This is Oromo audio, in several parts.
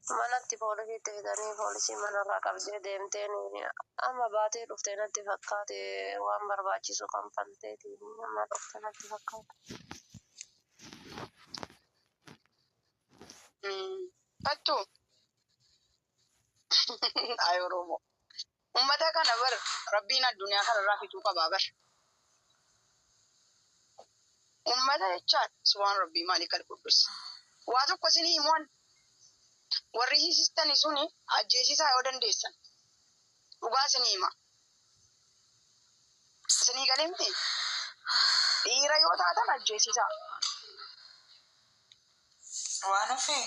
Manatti poolisiitti fidanii poolisii manarraa qabdee deemteen amma baatee dhuftee natti fakkaate, waan barbaachisu kanfalteetiin amma dhufte natti fakkaate. Fattu. Ay Oromoo. Ummata kana bar Rabbiin addunyaa kanarraa fixuu qabaa bar. Ummata jechaan subhaan Rabbii maalikal quddus. Waa tokko isinii himuan warri hiisistani suni ajjeesisaa yoo dandeessan. Dhugaa isinii hima. Isinii galee miti? Dhiira yoo taatan ajjeesisaa. Waan ofii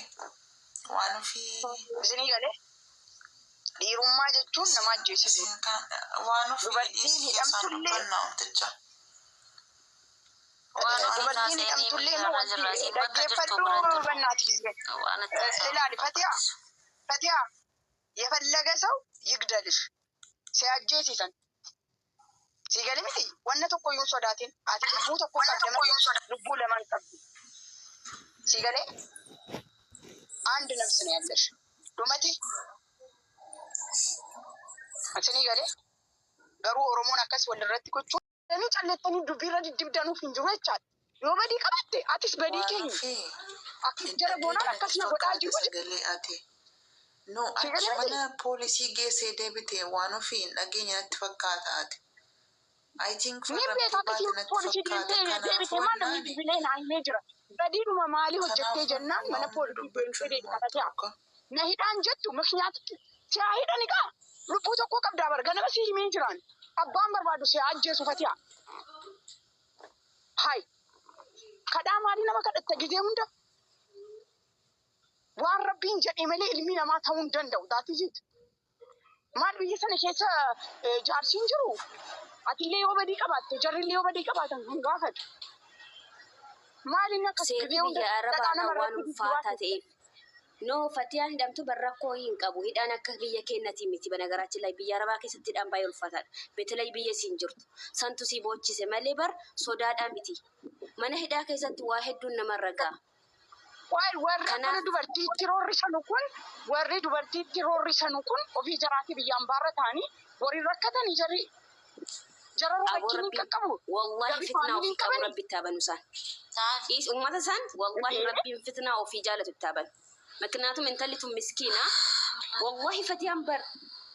waan ofii. Isinii galee? Dhiirummaa jechuun nama ajjeesisuu. Isin kan waan ofii Dubartiin dhiisii keessaan hidhamtullee dubbannaa umticha. Waan ofii dubartiin taasisanii hidhamtullee immoo miidiyaarra wanti jirra. Isiin bakka jirtu dhaggeeffadhu bira hin jirru. bannaati. Waan itti haasa'uun Ilaali Fatiyaa, barbaachisu. Fatiyaa, የፈለገ ሰው ይግደልሽ ሲያጀሲሰን ሲገል miti wanna tokko iyyuu hin sodaatin. Ati lubbuu tokko qabda malee lubbuu lama hin qabdu. ሲገሌ አንድ ነፍስ ነው ያለሽ dhumati isinii galee. Garuu Oromoon akkas walirratti gochuu ni callettanii dubbiirra diddibdanuuf hin jiru jechaadha. Yoo badii qabaatte atis badii Waan keenya ofii akkas hin jara goonaan dhageenya akkas natti na godhaa fakkaata jiru sagalee ati. No, si achi galee miti. mana poolisii geessee deebite waan ofii hin dhageenya natti fakkaata ati. I think Ni beeka farramtee baate akkasiin natti poolisii fakkaata. deemtee deebite Kanaafuu maal namni annaani bilbilee naa himee jira. Badiidhuma maalii hojjettee kanaafuu jennaan mana waan hunda poolisii deemtee dubbachuun deebite waan fatiha. tokko. Na hidhaan jettu miknyaat si haa hidhani kaa lubbuu tokko qabdaa bar ganama si himee jiraan. Abbaan barbaadu si haa ajjeesu fatiha. Hai kadhaa maalii nama kadhatta gizee hunda waan Rabbiin jedhe malee ilmi namaa ta'uu hin danda'u. That is it. Maal biyya sana keessa jaarsiin jiru? Atillee yoo badii qabaatte jarrillee yoo badii qabaatan hin gaafatu. Maal inni akkas Seerri gizee hunda biyya dhaqaa Arabaadhaa nama waan irratti ulfaataa diddibaatu? ta'eef. No, Fatiyaan hidhamtu bar rakkoo hin qabu. Hidhaan akka biyya keenyatii miti. Banagaraachin lay biyya Arabaa keessatti hidhaan baay'ee ulfaataadha. Betelay biyya siin jirtu. Santu sii boochise malee bar sodaadhaa miti. Mana hidhaa keessatti waa hedduun namarra ga'a. Waa'ee warri akkana Kanaaf dubartiitti roorrisanu kun, warri dubartiitti roorrisanu kun ofii jaraatii biyyaan baarra ta'anii warri rakkatanii jarri jara aboo rakkiin hin rabbiin qaqqabu. wallahi Jarri fitnaa faamiliin ofii qabu qabani. rabbi itti haa banu isaan. Dhiis ummata isaan wallahi rabbiin fitnaa ofii jaalatu itti haa banu. Maknaatum intalli tun miskiina. Wallahi Fatiyaan bar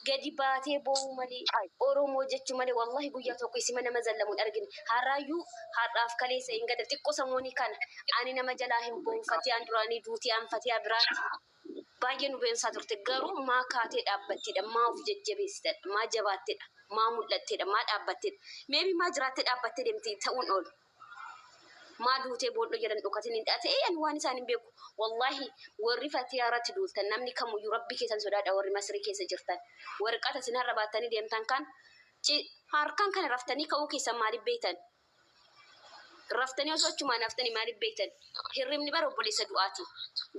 gadi baatee boo'uu malee Oromoo jechuu malee wallahi guyyaa tokko isima nama zallamu hin argine. Har'aayyuu har'aaf kaleessa hin gada xiqqoo samoonii kana ani nama jalaa hin boo'u Fatiyaan duraanii duutii an Fatiyaa biraati. Baay'ee nu beensaa turte garuu maa kaatee dhaabbatteedha, maa of jajjabeessitedha, maa jabaatteedha, maa mul'atteedha, maa dhaabbatteedha. Meebii maa jiraattee dhaabbattee deemte ta'uun oolu. Maa duutee boolloo jedhan dhokatin hin ta'e ani waan isaan hin beeku. Wallahi warri Fatiyaa irratti duultan namni kamuyyuu Rabbi keessan sodaadha warri Masrii keessa jirtan. Warqata isin har'a baattanii deemtan kan harkaan kana raftanii ka'uu keessan maaliif beektan? Raftanii osoo achumaan haftanii maaliif beektan? Hirribni bara obboleessa du'aati.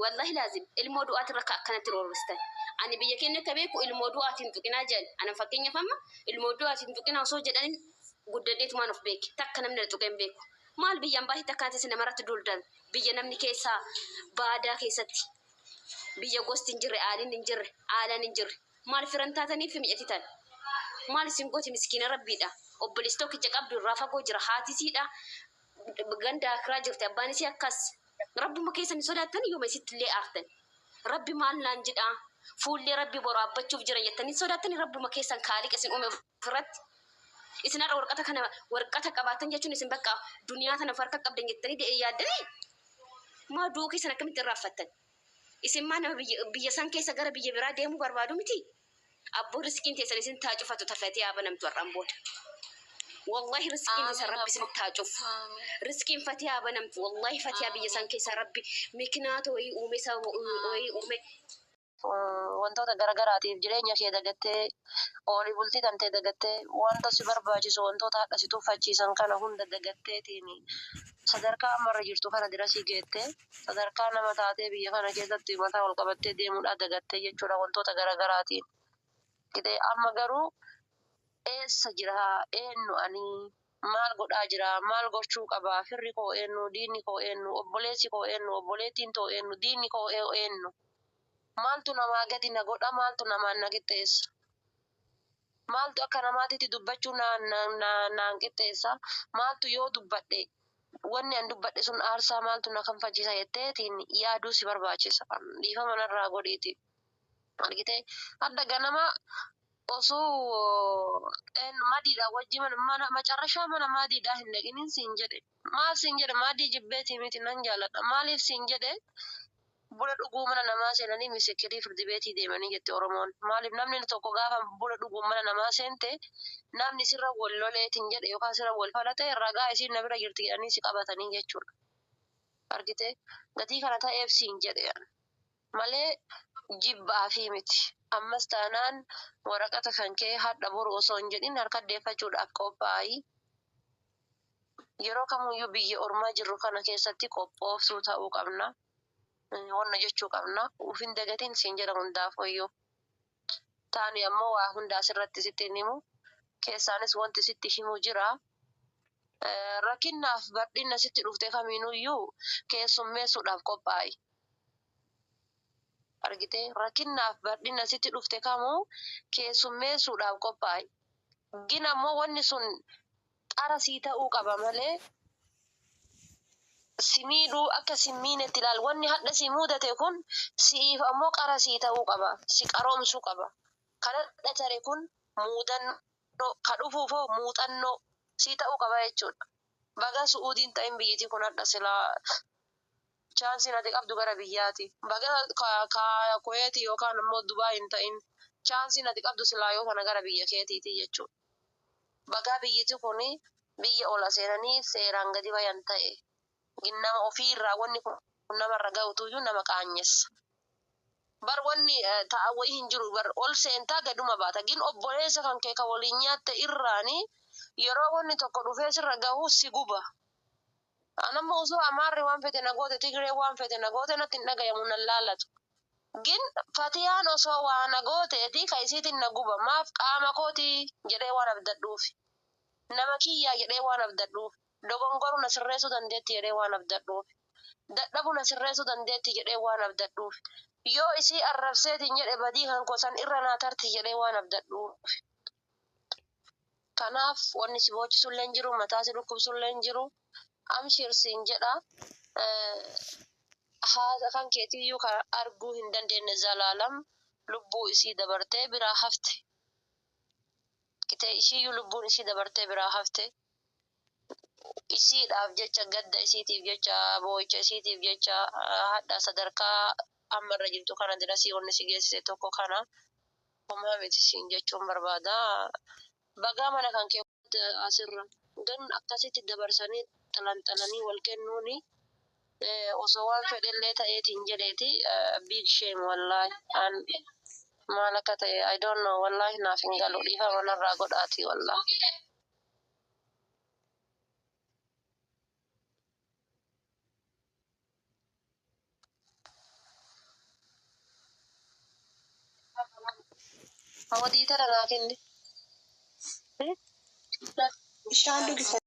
Wallahi laazim ilmoo du'aati irra akkanatti roorristan. Ani biyya keenya akka beeku ilmoo du'aatiin tuqinaa jedhan. Ana fakkeenyaaf amma ilmoo du'aatiin tuqinaa osoo jedhaniin guddadheetumaan of beeke. Takka namni na tuqee hin beeku. Maal biyyaan baay'eetti akkanatti isin namarratti duultan? Biyya namni keessaa baadaa keessatti. Biyya gosti hin jirre, aaliin hin jirre, aalaan hin jirre. Maal firan taataniif mi'atitan? Maal isin gooti miskiina Rabbiidha. Obboleessi tokkicha qabdu irraa fagoo jira. Haati isiidha. Ganda akiraa jirti. Abbaan isii akkas. Rabbuma keessan hin sodaattan yooma isitti illee aartan. Rabbi maal naan jedhaa? Fuullee Rabbi boru dhaabbachuuf jira jettanii sodaattanii Rabbuma keessan kaaliqa isin uume ofirratti. Isin har'a warqata kana warqata qabaattan jechuun isin bakka duniyaa tana of harka qabdan jettanii yaaddanii? Maa du'uu keessan akkamitti irraanfattan? Isin maa nama biyya san keessa gara biyya biraa deemuu barbaadu miti? Abboo riskiin teessan isin taa cufatu tafatee haa banamtu har'aan booda. Wallahi riskiin teessan Amiin Rabbi isin abbo. taa cufu. Amiin. Riskiin Fatiyaa haa banamtu. Wallahi Fatiyaa biyya san Amiin. keessa Rabbi mikinaata wayii uume, sababa wayii uume. Wantoota garagaraatiif jireenya kee dagattee, oolii bultii tantee dagattee, wanta si barbaachisu wantoota hadha si tuffachiisan kana hunda dagatteetiin sadarkaa ammarra jirtu kana dirasii geettee sadarkaa nama taatee biyya kana keessatti mataa ol qabattee deemuudhaa dagattee jechuudha wantoota garagaraatiin. Gitee amma garuu eessa jira, eenyu ani, maal godhaa jira, maal gochuu qaba, firri koo eenyu, diinni koo eenyu, obboleessi koo eenyu, obboleettiin too eenyu, diinni koo eenyu. Maaltu namaa gadi na godha, maaltu namaan na qixxeessa? Maaltu akka namaatitti dubbachuu naan qixxeessa? Maaltu yoo dubbadhe wanni an dubbadhe sun aarsaa maaltu na kanfalchiisa jetteetiin yaaduu si barbaachisa. Dhiifama narraa godhiiti. Argitee hadda ganama osoo madiidha wajji mana macarrashaa mana madiidhaa hin dhaqinin siin jedhe. Maal siin jedhe? Madii jibbeetii miti, nan jaaladha. Maaliif siin jedhe? Buna dhuguu mana namaa seenanii misikirii firdi beetii deemanii jette Oromoon. Maaliif namni tokko gaafa buna dhuguu mana namaa seente, namni sirra wal loleetiin jedhe yookaan sirra wal falate, ragaa isiin na bira jirti jedhanii si qabatanii jechuudha. Argitee, gatii kana ta'eef siin jedhe malee jibbaa fi miti. Ammas taanaan waraqata kan kee hadha boru osoo hin jedhin harka deeffachuudhaaf qophaa'ii. Yeroo kamuyyuu biyya ormaa jirru kana keessatti qophooftuu ta'uu qabna. Wanna jechuu qabna. Ufin dagatiin siin jedha hundaafuyyuu. Taani ammoo waa hunda asirratti sitti hin himu. Keessaanis wanti sitti himu jira. Rakkinnaaf bal'inna sitti dhufte kamiinuyyuu keessummeessuudhaaf qophaa'i. Argitee, rakkinnaaf bal'inna sitti dhufte kamuu keessummeessuudhaaf qophaa'i. Gin ammoo wanni sun qara sii ta'uu qaba malee si miidhuu akka si miinetti ilaal. Wanni hadha si mudate kun si'iif ammoo qara sii ta'uu qaba. Si qaroomsuu qaba. Kan hadha tare kun muudannoo, ka dhufuufoo muuxannoo sii ta'uu qaba jechuudha. Baga Su'uudiin ta'in, biyyiti kun hadha silaa chaansiin ati qabdu gara biyyaati. Baga Kuweetii yookaan immoo Dubaay hin ta'in, chaansiin ati qabdu silaa yoo kana gara biyya keetiiti jechuudha. Bagaa biyyiti kun biyya ola seenanii seeraan gadi bayan ta'e. Nama ofiirraa wanni kun namarra ga'utuyyuu nama qaanyessa. Bar wanni ta'a wayii hin jiru, bar ol seentaa gaduma baata. Gin obboleessa kan kee ka waliin nyaatte irraani yeroo wanni tokko dhufee sirra gahu si guba. Anamma osoo Amaarri waan fete na goote, Tigree waan fete na goote, natti hin dhagayamu, nan laallatu. Gin Fatiyaan osoo waa na gooteeti ka isiitiin na guba. Maaf? Qaama kooti jedhee waan abdadhuuf. Nama kiyyaa jedhee waan abdadhuuf. Dogongoru na sirreessuu dandeetti jedhee waan abdadhuuf. Dadhabu na sirreessuu dandeetti jedhee waan abdadhuuf. Yoo isii arrabseetiin jedhe badii kan kosan irra naa tarti jedhee waan abdadhuuf. Kanaaf wanni si boochisullee hin jiru, mataa si dhukkubsullee hin jiru. Amshir siin jedha. Haadha kan keetiyyuu kan arguu hin dandeenye Zalaalam lubbuu isii dabartee biraa hafte. Kitee ishiiyyuu lubbuun isii dabartee biraa hafte. Isiidhaaf jecha, gadda isiitiif jecha, boo'icha isiitiif jecha hadha sadarkaa ammarra jirtu kana dirasii wanni si geessise tokko kana homaa miti siin jechuun barbaada. Bagaa mana kan kee asirra. Gan akkasitti dabarsanii xalanxalanii wal kennuuni osoo waan fedhellee ta'eetiin jedheeti, big shame wallahi. An maal akka ta'e I don't know, wallahi naaf hin galu, dhiifama narraa godhaati wallahi. Moderator naa kenni. Bishaan dhugi.